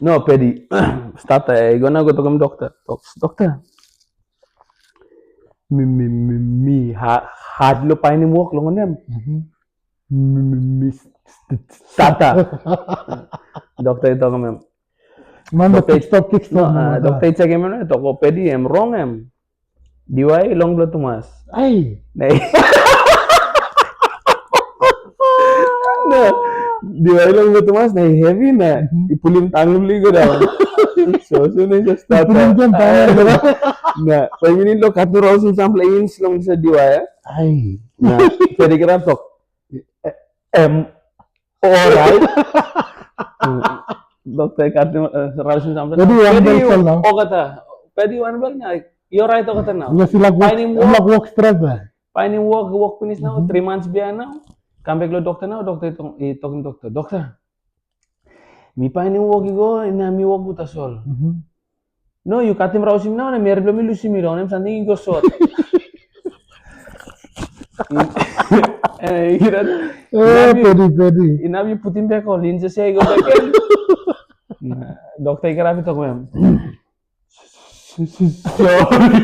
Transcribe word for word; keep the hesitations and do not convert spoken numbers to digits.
No, pedi. Stata, eh, go na go tokim dokta. Tok, dokta. Mi, mi, mi, mi, ha, hat lo painim wok long nem. Mi, mi, mi, st- st- stata. Dokta i tokim em. Man, Dokta, tik tok, tik tok. No, ah, dokta i chekim em, tok, o pedi em rong em. Diwai long blo tumas. Ai. Nei. No. Diwai long blo tumas, nei heavy na. I pulim tang bli go down. So, so nei just start. Pulim jam tang. Na, pa minin lo kat nura usim sampla ins long disa diwai. Ai. Na, pedi kira tok. Em, alright. Dokta i kat nura usim sampla. Pedi wan bel sol na. Okata. Pedi wan bel na. You're right, okata now. Yes, like work, painim wok, like work straight there. Painim wok, wok pinis nau, three months bihain nau. Kam bek lo dokta nau, dokta i tok, i tokim dokta, dokta, mi painim wok i go, na mi wok gut tasol. No, yu katim rausim nau, na meri blo mi lusim mi long, nem samting i go sot. Eh, you know, Eh, pedi, pedi. Inap yu putim bek ol, insa se i go bek. Dokta i kirap i tok em. Sorry.